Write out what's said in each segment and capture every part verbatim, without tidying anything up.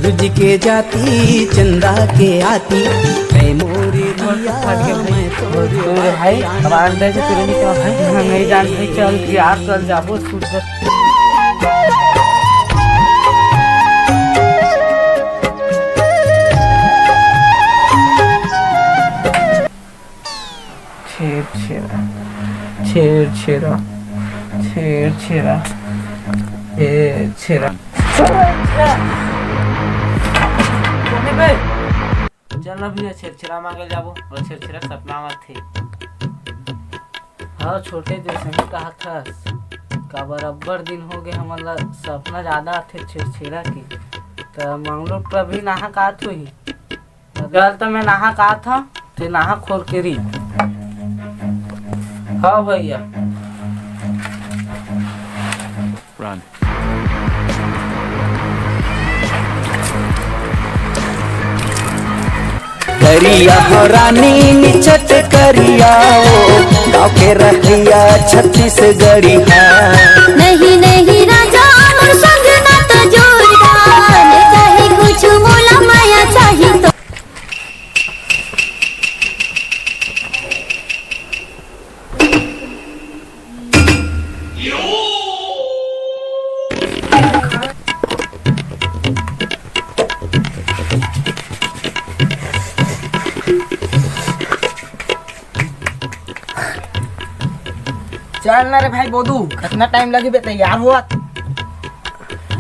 तुझ के जाती चंदा के आती, ऐ मोरे दिया, मैं तो भाई, अब अंडे से तुरंत क्या भाई? हम नहीं जानते, चल यार, चल जाबो, सूट। छेर छेरा, छेर छेरा, छेर छेरा, छेर छेरा। चल ना भैया, छेरछेरा मांगे जाबो, अउ छेरछेरा सपना आवत हे। हाँ छोटे, जइसने कहा थस, काबर अब्बड़ दिन हो गे हमन ला सपना जादा आथे छेरछेरा के, त मंगलू प्रभु नहा का आत होही। चल त मैं नहा का आत हंव, ते नहा खोल के री। हाँ भैया। Run। करिया हो रानी निचट करिया ओ, गाँव के रहिया छत्तीसगढ़िया। नहीं नहीं राजा मोर संग ना तो जोड़दार, चाहे कुछ मोला माया चाही तो। चल ना रे भाई बोदू, कितना टाइम लगी बे तैयार होवत?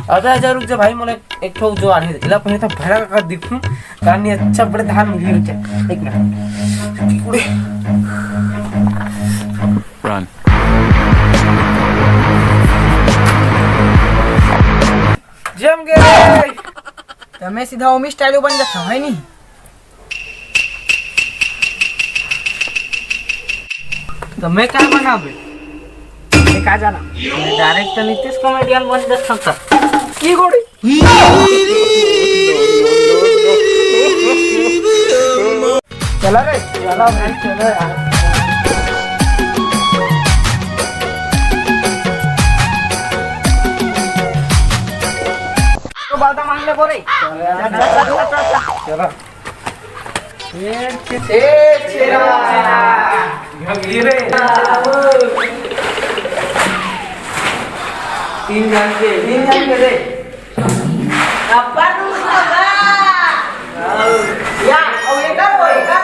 अबे आजा, रुक जा भाई, मोला एक ठो जुआर हे, एला पहले तो भरा कर दिखूं, कहानी अच्छा बड़े धान मिली रुक जा। एक मिनट। Run। जम गए। त मैं सीधा ओमी स्टाइल बन जाता हूँ, है नी? त मैं का बनाबे? मैं का जाना? मैं डायरेक्ट तो नीतीश कॉमेडियन बन जाता था। की गोड़ी? चला रे, चला भाई, चला यार। तो बादा मांग ले बोरे। चला। छेर छेरा। तीन जन के, तीन जन के रे। अब्बा तू बाबा। या, ओ एकर, ओ एकर।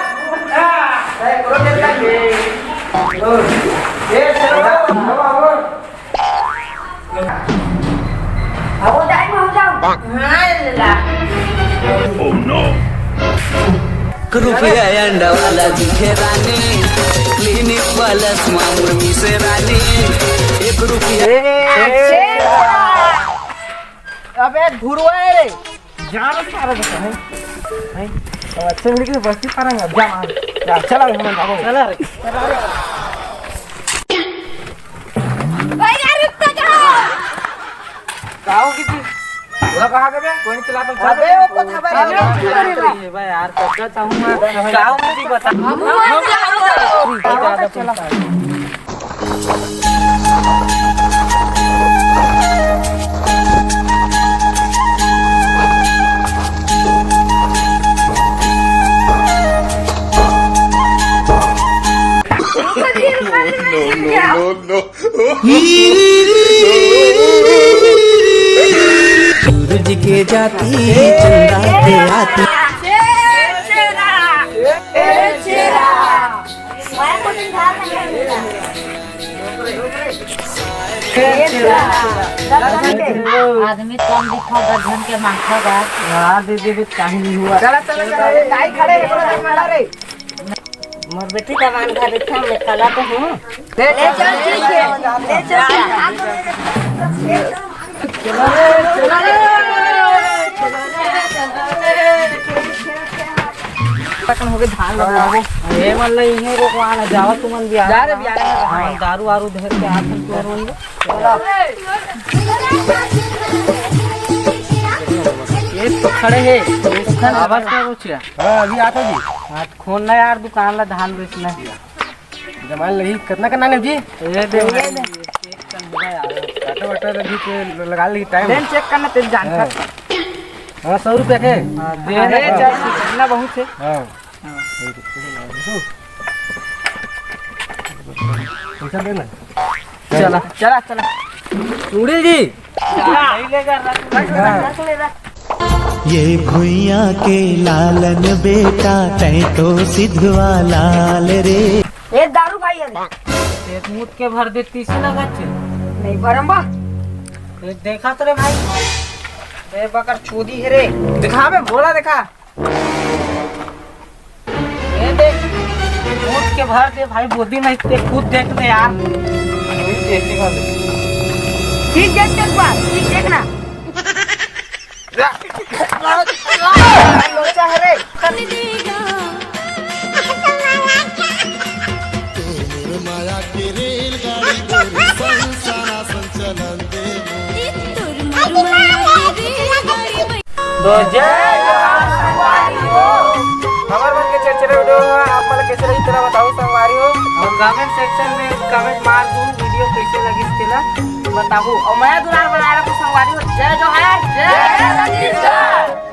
ए, करो देता के। ओ, ए, चलो, बाबा, बाबा। अब वो टाइम हो जाओ। हाँ, ला। Oh no। एक रुपया अंडा वाला दिखे रानी, क्लिनिक प्लस मामुर मिसे रानी। एक रुपया। अबे धुरवा है रे। जान सारा बता है। हैं? अब अच्छे मिल के बस्ती पारेंगे। अब जा मार। जा, चला रे, हम जाबो। चला रे। भाई यार, रुक तो जाओ। का हो गई थी? बोला कहाँ गए बे? कोई नहीं चला तो अबे, वो को था भाई। अरे, अरे, अरे, ये भाई यार, कब का चाहूँ मैं? का हो गई थी बता। हम, हम, हम, हम, हम, चला। No, no, no, no। सूरज के जाती चंदा के आती। आदमी कम दिखा, दर्जन के माथा बा। हाँ, दे दे, दे, काहे नहीं हुआ? चला, चला, चला, ए, काहे खड़े रे, बड़ा मारा रे। मोर बेटी का मान घर रखा, मैं कला तो हूँ। ले, ले, चल, ठीक है। ले, चल, चल। पटन हो गए धान लगा। ये मन ला इन्हें रोकवाना, जावा तुमन भी आ। जा रे, भी आ रे। हाँ, दारू वारू धर के आ तुम चोर होइए। ये तो खड़े है, इसका आवाज क्या कुछ है? हाँ, अभी आता जी। हाँ, खोलना यार दुकान ला, धान बेचना है। जमाल नहीं, कितना करना नहीं जी? ये दे भाई, ये चेक करना यार। काटा वाटा अभी तो लगा ली टाइम। लेन चेक करना तेरी जान का। हाँ। हाँ, सौ रुपया के। हाँ, दे अरे, ना। चाय पी, इतना बहुत है। हाँ। हाँ। पैसा देना। चला, चला, चला। चूड़ी जी। हाँ। ये भुइयां के लालन बेटा, तैं तो सिधवा लाल रे। ए दारू भाई, अरे। एक मुठ के भर दे, तीसी लगा छे। नहीं भरम बा। ए, देखा तो रे भाई। ए, बकर चोदी है रे। दिखा बे, भोला दिखा। ए, देख। मुठ के भर दे भाई, बोदी नहीं ते खुद देख ले यार। अभी टेस्टी खा ले। ठीक देख, देख बा, ठीक देखना। लोचा है रे। तो जय जोहार संगवारी हो। हमर मन के चरचरा वीडियो ह आप मन ला कैसे लगिस तेला बताहू संगवारी हो। और comment section में comment मार दू, वीडियो कैसे लगिस तेला बताहू। और मया दुलार बनाए रखहू संगवारी हो। जय जोहार, जय छत्तीसगढ़।